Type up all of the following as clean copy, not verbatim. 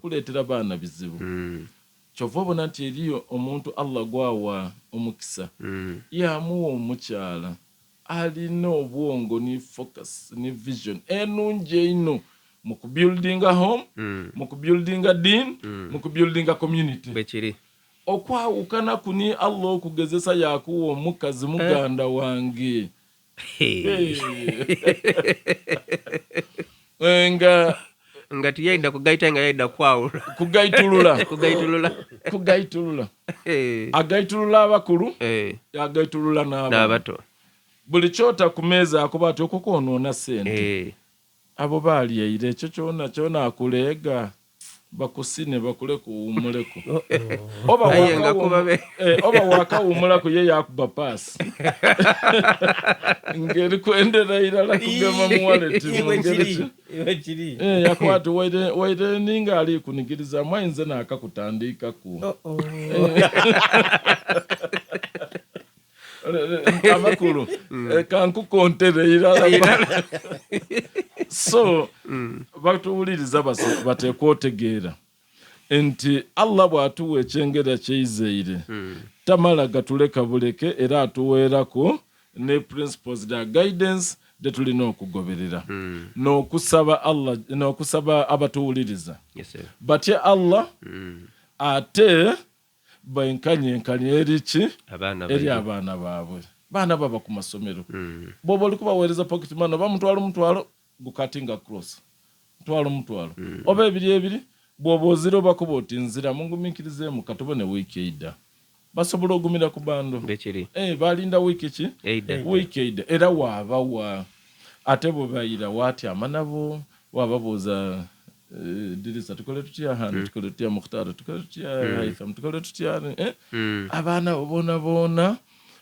Kuleetera baana bizibu. Kyova obona nti eriyo omuntu Allah gwawa omukisa yamuwa omukyala alina obwongo ni focus ni vision enungi einho mu ku buildinga home, mu ku buildinga deen, mu ku buildinga community. Bwekiri. Okwawukanaku ni Allah okugezesa yakuwa omukazi muganda wange. Nga Nga tiyaidha kugaita nga yaidha kwawula. Kugaitulula. Kugaitulula. Kugaitulula. Agaitulula abakulu, yagaitulula n'abato. N'abato. Buli ky'ota ku meeza akoba ati okwo kwonoona sente. Abo baalya ira ekyo kyona kyona akuleega. Bakusine bakuleke owuumuleku. Oba Aye nga kuba be. Oba waakawuumulaku ye yaakuba paasi ng'eri kwendera irala kugema mu waleti mu ngeri ki? Bwekiri. Yakoba ati waire waire ninga ali kunigirizaamu aye nze naakakutandiikaku. Amakulu kankukontere irala. So batuwuliriza bateekwa otegeera nti Allah bw'atuwa ekyengera ky'eizaire tamala gatuleka buleke era atuweeraku ne principles dha guidance dhetulina okugoberera n'okusaba Allah n'okusaba abatuwuliriza batye Allah ate Baenkanyenkanye eri ki? Eri abaana baabwe. Baana baba ku masomero. Bwoba oli kubaweereza pocket money oba mutwalo mutwalo, gu cuttinga cross. Mutwalo mutwalo. Oba ebiri ebiri, bwoba ozira obakoba oti nzira munguminkirizeemu katubone wiiki eidha. Basobola ogumira ku bando. Eeh balinda wiiki ki? Wiiki eidha. Era waabawa. Ate bwebaira waatyama nabo, waababuuza Dirisa tukole tutya, Hani tukole tutya, Mukhtar tukole tutya, Haitham tukole tutya, eh? Abaana abo boonaboona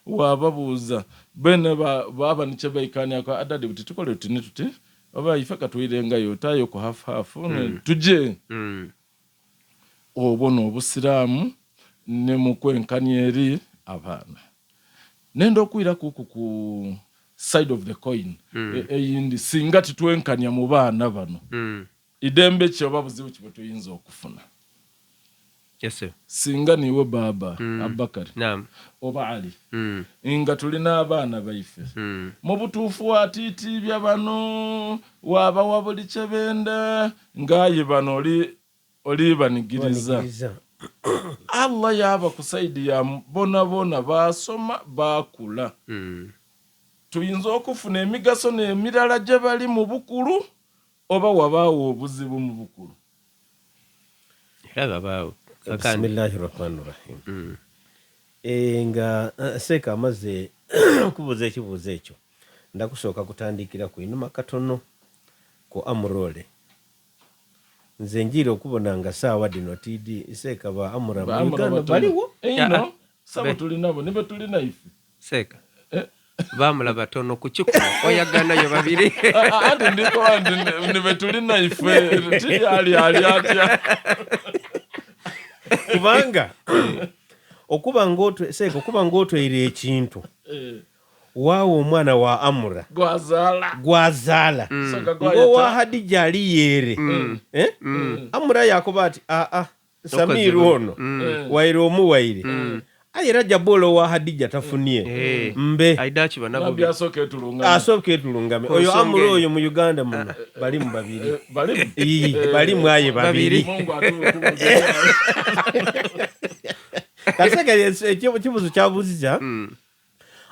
waababuuza beene baaba ni kye baikaaniaku, Adadi buti tukole tuti ni tuti, oba ife ka twirengayo taayoku hafu hafu tuje. Obwo n'Obusiraamu ni mu kwenkania eri abaana. Nenda okwirakuku ku side of the coin eyindi, singa titwenkania mu baana bano, idembe ki oba buzibu ki bwetuyinza okufuna? Singa niiwe baaba Abubakari oba Ali nga tuli n'abaana baife, mu butuufu waatiitiibya bano, waabawa buli kye benda, nga aye bano oli oli banigiriza. Allah yaaba ku side ya bonabona baasoma baakula. Tuyinza okufuna emigaso n'emirala gye bali mu bukulu oba wabaagho obuzibu mu bukulu? Era ghabaagho akandi. Bismillahi Rahmani Rahim. Eeh nga Seeka amaze okubuuza ekibuuzo ekyo, ndakusooka kutandikiraku einhuma katono ku Amurole. Nze njiire okubona nga saawa dhino tiidhi Seeka ba Amura Ba mu Amura Uganda batono baligho. Einho, sabo tuli nabo ni betuli naife. Seeka, Baamula batono ku kikumi oyaganayo babiri. Anti ndi koba nti ni betuli naife tiri ali ali atya. Kubanga okuba nga Seeka okuba nga otweire ekintu Waawa omwana wa Amura. Gw'azaala. Gw'azaala. Ng'owa Hadija ali yeere. Amura yaakoba ati, Aa, Samiiru ono waire omuwaire, aye Rajabu ole owa Hadija tafunie. Mbe. Asooke etulungame. Oyo Amura oyo mu Uganda muno balimu babiri. Ii, balimu aye babiri. Kati ekibuuzo ky'abuuziza.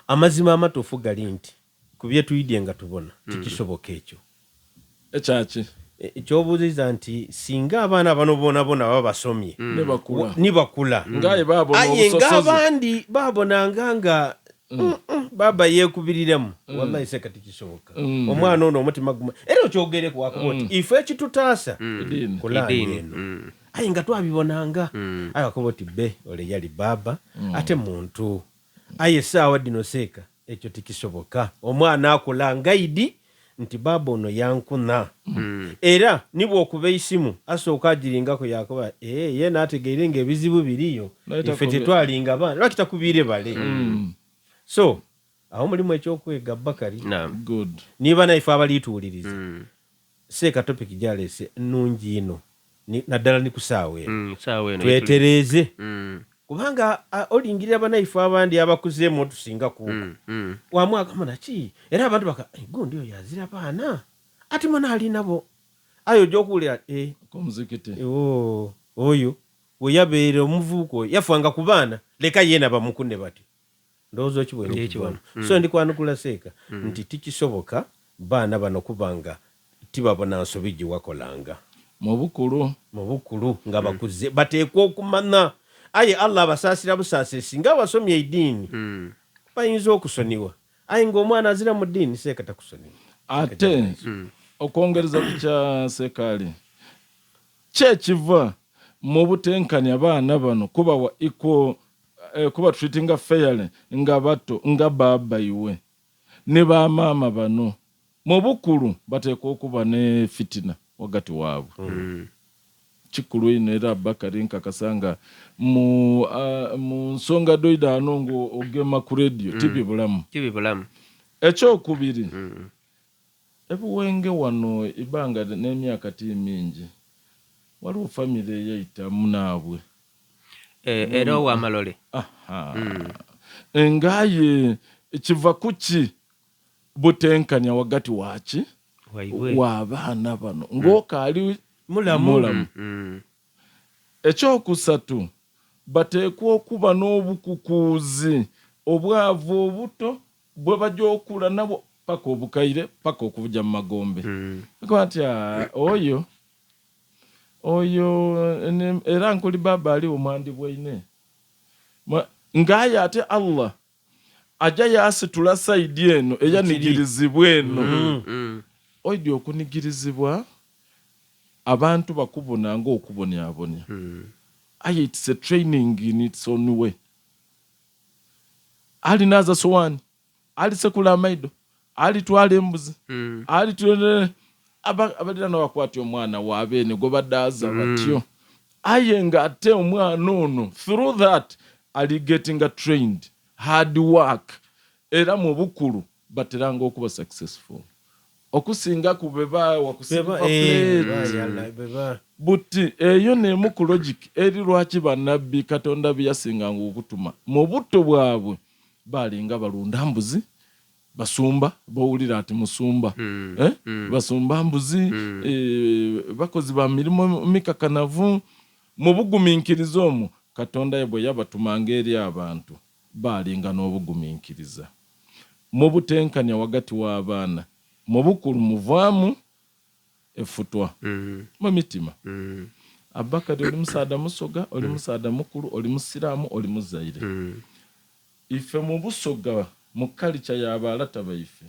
Amazima amatuufu gali nti ku bye twidhye nga tubona tikisoboka ekyo. Ekya ki? Ky'obuuziza nti singa abaana bano boonaboona baba basomye Ni bakula. ni bakula, Nga aye baabona aye nga obusosoze. abandi baabonanga nga baaba yeekubiriremu, wallahi seeka tikisoboka. Omwana ono omutima gumu era okyogereku wakoba oti ife ekitutaasa Ediini. Kulaani Ediini. eno. Aye nga twabibonanga. Aye wakoba oti bbe ole yali baaba ate muntu. Aye esaawa dhino seeka ekyo tikisoboka. Omwana akula ng'aidhi nti baaba ono yankunha. Era ni bw'okuba eisimu asooka agiringaku yaakoba, Ee, yeena ategeire ng'ebizibu biriyo, ife titwalinga baana, lwaki takubiire bale? So, agho mulimu eky'okwega Bakari. Good. Ni banaife abali tuwuliriza, seeka topic gy'aleese nnungi inho. Naddala ni ku saawa eno. Mm, saawa eno yetuli. Twetereeze. Mm. Kubanga olingirira banaife abandi abakuzeemu otusinga kuuku. Mm, mm. Wamwagamba naki era abantu baka eh, gundi oyo azira baana ati mwana ali nabo. Aye oja okuwulira eh, Ku muzikiti. eh, oh, oyo weyabeera omuvubuka oyo yafanga ku baana leka yeena bamukune batyo. Ndowooza okibwene Ndikibona. ekivaamu. So ndi kwanukula Seeka nti tikisoboka baana bano kuba nga tibabona nsobi gye wakolanga. Mu bukulu. Mu bukulu nga bakuze bateekwa okumanha. Aye Allah abasaasira busaasire singa abasomya eidiini bayinza okusonigha. Aye nga omwana azira mu diini seeka takusonigha. Ate okwongereza ku kya Sekaali, ki ekiva mu butenkanya baana bano kubawa equal, kuba treatinga fairly nga bato nga baaba iwe ni ba maama bano mu bukulu bateekwa okuba ne fitina ghagati waabwe. Kikulu inho era Bakari nkakasa nga mu mu nsonga dhoidha ghano nga ogema ku radio tibibulamu. Tibibulamu. Ekyokubiri, ebuwenge wano eibanga n'emyaka ti mingi, waliwo famire eyaita munaabwe. Era ow'amalole. Aha. Nga aye kiva kuki butenkanya ghagati wa ki? Waibwe. Wa baana bano ng'okaali Mulamu. mulamu. Ekyokusatu, bateekwa okuba n'obukukuuzi obwavu obuto bwe baja okula nabwo paka obukaire, paka okuja mu magombe. Bakoba nti, Aa, oyo, oyo, era nkuli baaba aligho mwandibwaine. Nga aye ate Allah aja yaasitula sayidi eno eyanigirizibwa eno. Oidhi okunigirizibwa abantu bakubona ng'okubonyabonya, aye it's a training in its own way. Alinaaza sowaani, alisekula amaido, alitwala embuzi, ali abaliraanwa bakwata omwana wa beene gwe badaaza batyo. Aye nga ate omwana ono through that ali gettinga trained, hard work era mu bukulu bateranga okuba successful okusingaku bwe bawa ku silver plate. Buti eyo n'emu ku logic eri lwaki banabbi Katonda be yasinganga okutuma mu buto bwabwe baalinga balunda mbuzi, basumba, b'owulira ati musumba, eh? Basumba mbuzi, bakozi ba mirimo mikakanavu. Mu buguminkiriza omwo Katonda ye bwe yabatumanga eri abantu, baalinga n'obuguminkiriza. Mu butenkanya ghagati w'abaana, mu bukulu muvaamu efutwa mu mitima. Abubakari oli musaadha Musoga, oli musaadha mukulu, oli Musiraamu, oli muzaire. Ife mu Busoga mu kalica ya ba lata baife,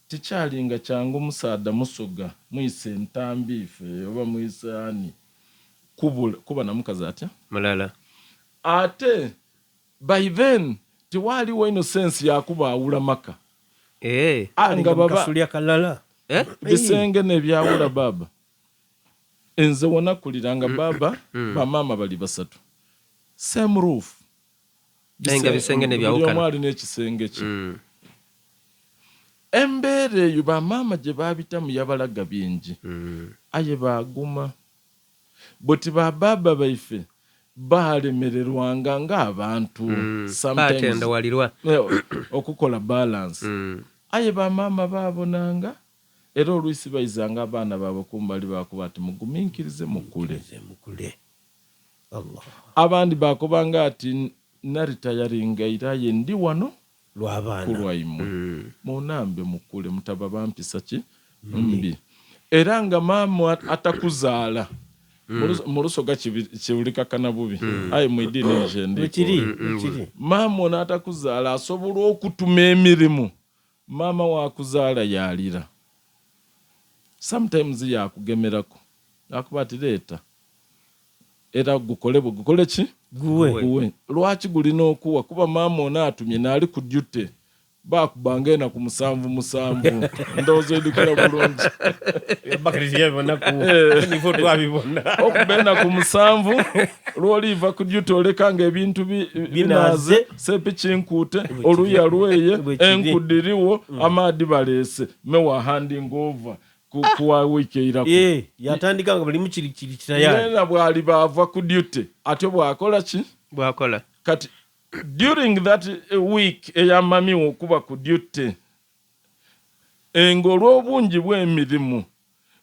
tikyalinga kyangu musaadha Musoga mwise Ntambi ife oba mwise ani kuba na mukazi atya? Mulala. Ate by then tiwaaliwo inho sense ya kubaawula maka. Eeh. Nga baba. Kasulya kalala. Eh? Bisenge n'ebyawula baaba. Nze wonakulira nga baaba ba maama bali basatu. Same roof. Aye nga bisenge Buli omu n'ebyawukana. alina ekisenge kye. Embeera eyo ba maama gye baabitamu yabalaga bingi. Aye baaguma. Buti ba baaba baife baalemererwanga ng'abantu sometimes Baatendewalirwa. okukola balance. Aye ba maama baabonanga era olwisi baizanga abaana baabwe kumbali baakoba ati muguminkirize mukule. Abandi baakobanga ati naritayaringa ira aye ndi wano ku lwaimwe. Muunambe mukule mutaba ba mpisa ki mbi. Era nga maama atakuzaala, mu Lusoga kiwulikakana bubi aye mu idiini nje ndi Maama ono atakuzaala asobola okutuma emirimu maama w'akuzaala yaalira. Sometimes yaakugemeraku yaakuba ati leeta era gukole bwe gukole ki? Guwe. Guwe. Lwaki gulina okuwa? Kuba maama ono atumye naali ku duty baakubanga enaku musanvu musanvu. Ndowooza oidhukira bulungi. Bakali tiyabibonaku nife twabibona. Okuba enaku musanvu lw'oliva ku duty oleka nga ebintu binaaze, sepiki nkuute, oluya lweye, enku dhiriwo, amaadhi baleese, me wa handing over. Ku ku wa wiiki eiraku. Yee, yatandika nga buli kiri kiri tayari. Yeena bw'aliba ava ku duty atyo bw'akola ki? Bw'akola. Kati during that week eya mummy wo okuba ku duty, nga olw'obungi bw'emirimu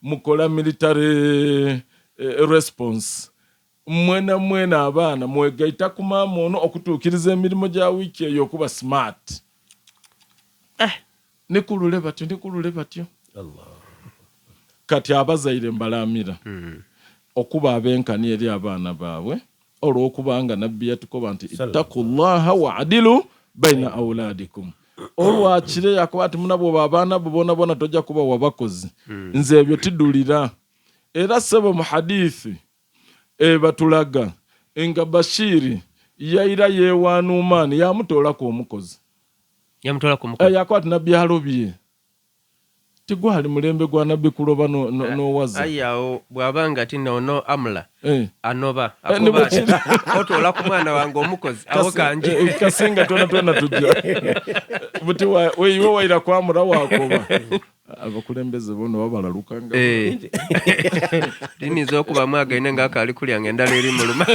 mukola military response, mwenamwena abaana mwegaita ku maama ono okutuukiriza emirimo gya wiiki eyo okuba smart. Ni ku lule batyo, ni ku lule batyo. Kati abazaire mbalaamira okuba abenkani eri abaana baabwe olw'okuba nga Nabbi yatukoba nti, Ittaku llaha wa adilu baina auladikum. Olwakire yakoba ati, Muna bwoba abaana bo bonabona toja kubawa bakozi, nze ebyo tidhulira. Era ssebo mu hadithi ebatulaga nga Bashiri yaira yewa Nuuman yaamutoolaku omukozi. Yamutoolaku omukozi. Yakoba ati, Nabbi alobye. Tigwali mulembe gwa Nabbi kuloba n'owaza. Aye agho bw'aba nga ti n'ono Amula anoba, akoba ati, Otoola ku mwana wange omukozi, agho ka nje. Kasinga twonatwona tuja. Buti iwe waira ku Amula waakoba. Abakulembeze boona oba balaluka nga Eh. Liyinza okubamu againe nga akaali kulya nga endhala eri muluma.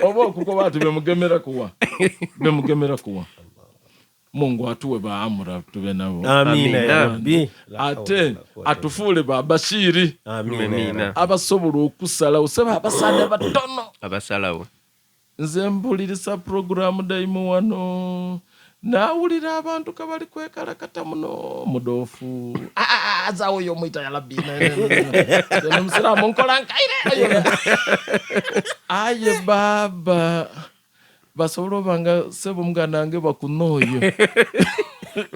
Oba okukoba ati bemugemera kuwa bemugemera kuwa. Mungu atuwe ba Amura tube nabo. Amiina ya Rabbi. Ate atufuule ba Bashiri. Amiina. Abasobola okusalawo sebo abasaadha batono. Abasalawo. Nze mpulirisa pulogulaamu dhaimwe wano, naawulira abantu ka bali kwekalakata muno. Mudoofu, Aah, zaagho oyo omwita yalabbi. Nze ndi Musiraamu nkola nkaire. Aye baaba, basobola oba nga ssebo muganda wange bakuna oyo.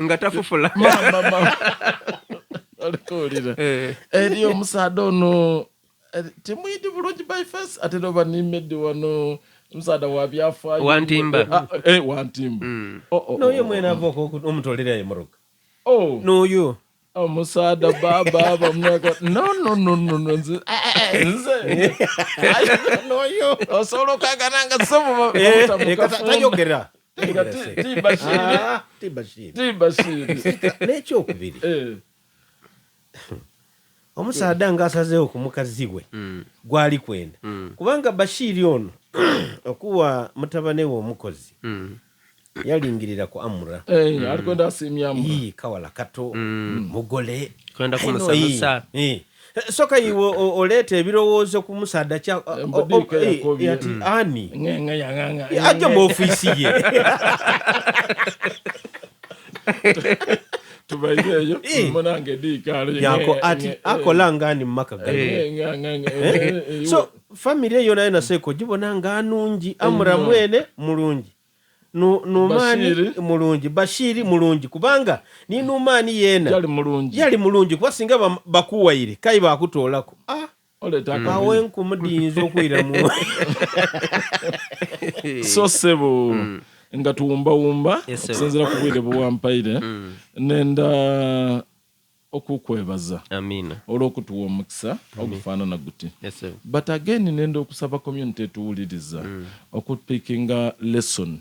Nga tafufula. Maama, maama. Oli kuwulira? Eriyo omusaadha ono Timwidhi bulungi by face ate era oba ni Medi wano omusaadha wa byafaayo. Wantimba. Ah, eh, Wantimba. Mm. Oh, oh, N'oyo oh, mwene ava okumutolera emoroka. Oh. N'oyo. Omusaadha baba aba myaka no no no no no nze eh, eh, nze n'oyo osobola okwagana nga sebo eh, tayogera tibashiri n'ekyokubiri Omusaadha nga asazeegho ku mukazi we gwali kwenda kubanga Bashiri ono okuwa mutabane we omukozi yalingirira ku Amura. Eh, ali kwenda asiimye Amura. Ii, kawala kato, mugole. Kwenda kumusanusa. Ii. Soka iwe oleete ebirowoozo ku musaadha kya Embudiika eyakobye. ati ani? Ng'e, ng'e, ya, ng'a, ng'a, Aje mu ofiisi ye. Tubaire eyo Eh. munange diikaalo Yanko ati akola nga ani mu maka gano. Eh. So family eyo yonayona seeka ogibona nga nungi. Amura mwene mulungi. Nu, Numani Bashiri. mulungi. Bashiri mulungi kubanga ni Numani yeena Yali mulungi. yali mulungi kuba singa bakuwaire kai bakutoolaku. Ah, Oleeta Agho akavuyo. enkumu dhiyinza okwiramu. So ssebo nga tuwumbawumba Yes, ssebo. okusinziira ku bwire bwewampaire nenda okukwebaza Amiina. olw'okutuwa omukisa ogufaanana guti. Yes, ssebo. But again nenda okusaba community etuwuliriza okupikinga lesson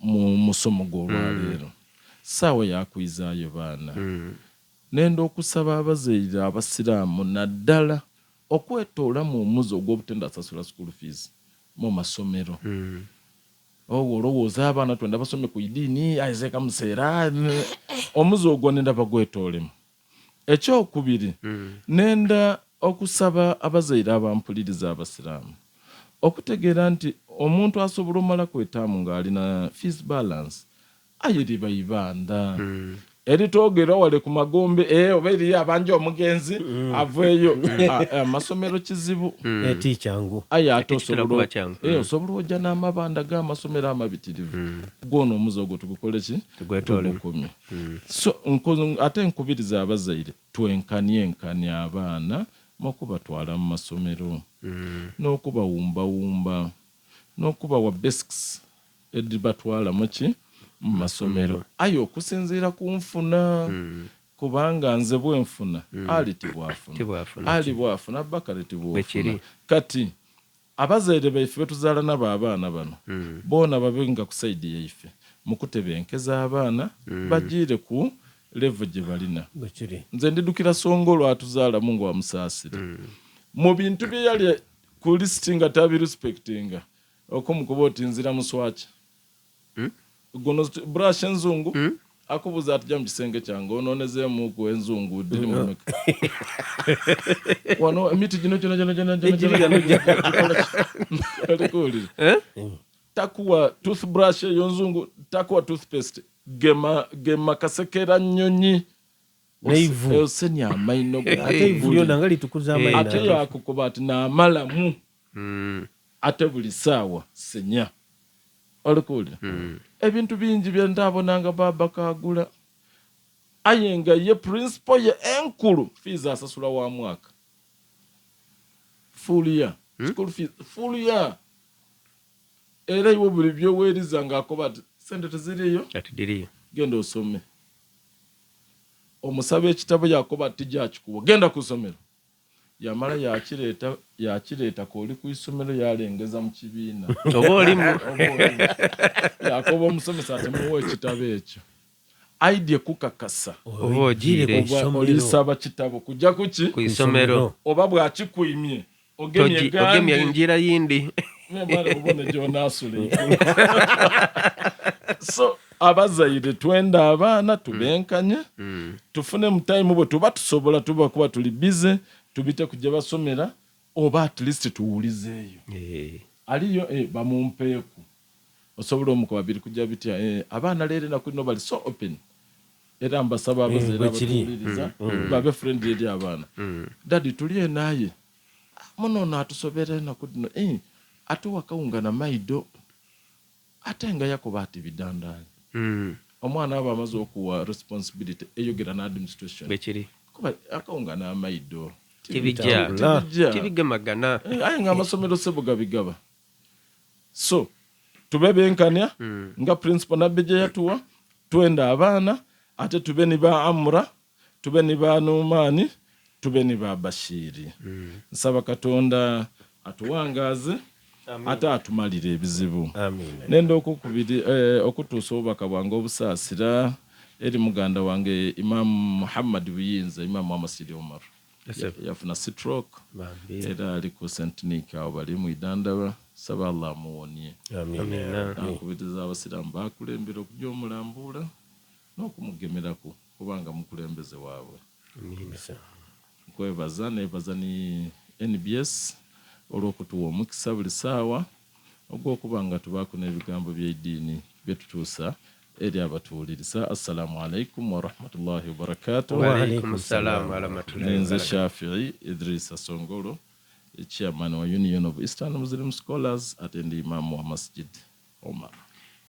mu musomo gw'olwaleero. Ssaawa yakwizaayo baana. Nenda okusaba abazaire abasiraamu naddala okwetoolamu omuze ogw'obutenda sasula school fees mu masomero. Owo olowooza abaana twenda basome ku idiini aye ze kamuseera omuze ogwo nenda bagwetoolemu. Ekyokubiri nenda okusaba abazaire abampuliriza abasiraamu okutegeera nti omuntu asobola omalaku etaamu nga ali na fees balance Aye liba ibandha eritoogerwa wale ku magombe, ee, oba eriyo abanja omugenzi aveeyo. Amasomero kizibu. Ti kyangu. Aye ate Tikitera kuba kyangu. osobola oja n'amabanda g'amasomero amabitirivu. Gwona omuze ogwo tugukole ki? Tugwetoolemu. Tugukomye. So, ate nkubiriza abazaire twenkaniyenkanie abaana mu kubatwala mu masomero, n'okubawumbawumba, n'okubawa basics edhibatwala mu ki? Mu masomero. Aye okusinziira ku nfuna, kubanga nze bwe nfuna, Ali ti bw'afuna, Ali bw'afuna, Bakari ti bw'ofuna. Kati abazaire baife be tuzaala nabo abaana bano, boona babe nga ku saidi yaife mu kutebenkeza abaana bajiire ku. Level gye balina. Bwekiri. Nze ndidukira Songolo atuzaala Mungu amusaasire. Mu bintu bye yali ku list nga tabirespectinga, okumukuba oti nzira muswaki. Guno brush enzungu akubuuza ati ja mu kisenge kyange onoonezeemuuku enzungu dhiri mu meka. Wano emiti gino gyona gyona gyona gyona Egiri ghano gyona gikola ki? Oli kuwulira? Takuwa toothbrush eyo nzungu, takuwa toothpaste, gema gema kasekera nyonyi N'eivu. Osenia amaino go Ate eivu lyona nga litukuza amaino Ate ago. yakukoba ati namalamu ate buli saawa senya. Oli kuwulira? Ebintu bingi bye ntaabona nga baaba kaagula. Aye nga ye principle ye enkulu fees asasula wa mwaka. Full year. School fees full year. Era iwe buli by'oweeriza ng'akoba ati, Sente tiziriiyo? Ati dhiriyo. Genda osome. Omusaba ekitabo yaakoba ati, Tija kikuwa. Genda ku isomero. Yaamala yaakireeta, yaakireeta k'oli ku isomero yaalengeza mu kibiina. Oba olimu. Oba olimu. Yaakoba omusomesa ati, Muwe ekitabo ekyo. Aidhye kukakasa. Oba ojiire. Oba olisaba kitabo kuja ku ki? Ku isomero. Oba bw'akikwimye Ogemye gandi. Ogemye njira yindi. Memale obone gy'onaasula eigulo. So abazaire twenda abaana tubenkanye, tufunemu time bwetuba tusobola tuba kuba tuli busy tubiteku gyebasomera oba at least tuwulizeeyo. Aliyo eh bamumpeeku. Osobola omukoba biri kuja bitya eh abaana leero enaku dhino bali so open era mbasaba abazaire Bwekiri. abatuwuliriza babe friendly eri abaana. Daddy tuli eno aye Muno ono atusobera enaku dhino eeh atuwa kawunga na maido ate nga yakoba ati bidandali. Omwana aba amaze okuwa responsibility eyogera na administration. Bwekiri. Kuba akawunga na maido Tibija. Tibija. Tibigemagana. Aye nga amasomero sebo gabigaba. So tube benkania nga principal nabbi gyeyatuwa, twende abaana ate tube ni ba Amra Tube ni ba Nuumaani, tube ni ba Bashiiri. Nsaba Katonda atuwangaaze ate atumalire ebizibu. Nenda okukubiri okutuusa obubaka bwange obusaasira eri muganda wange Imaam Muhammad Buyinza, Imaam wa Masjid Umar. Yafuna stroke era ali ku St Nick awo bali mwidhandhaba. Nsaba Allah amuwonie. Ankubiriza Abasiraamu baakulembera okuja omulambuula n'okumugemeraku. Kuba nga mukulembeze waabwe. Nkwebaza nebaza ni nbs olwokutuwa omukisa buli saawa ogwokuba nga tubaaku nebigambo byeidiini byetutuusa eri abatuwulirisa. Assalamu alaikum warahmatullahi wabarakatuh. Waalaikum salaam warahmatullahi Ninze wabarakatuh. Shafii Idrisa Songolo, Chairman wa Union of Eastern Muslim Scholars ate ndi Imam wa Masjid Omar.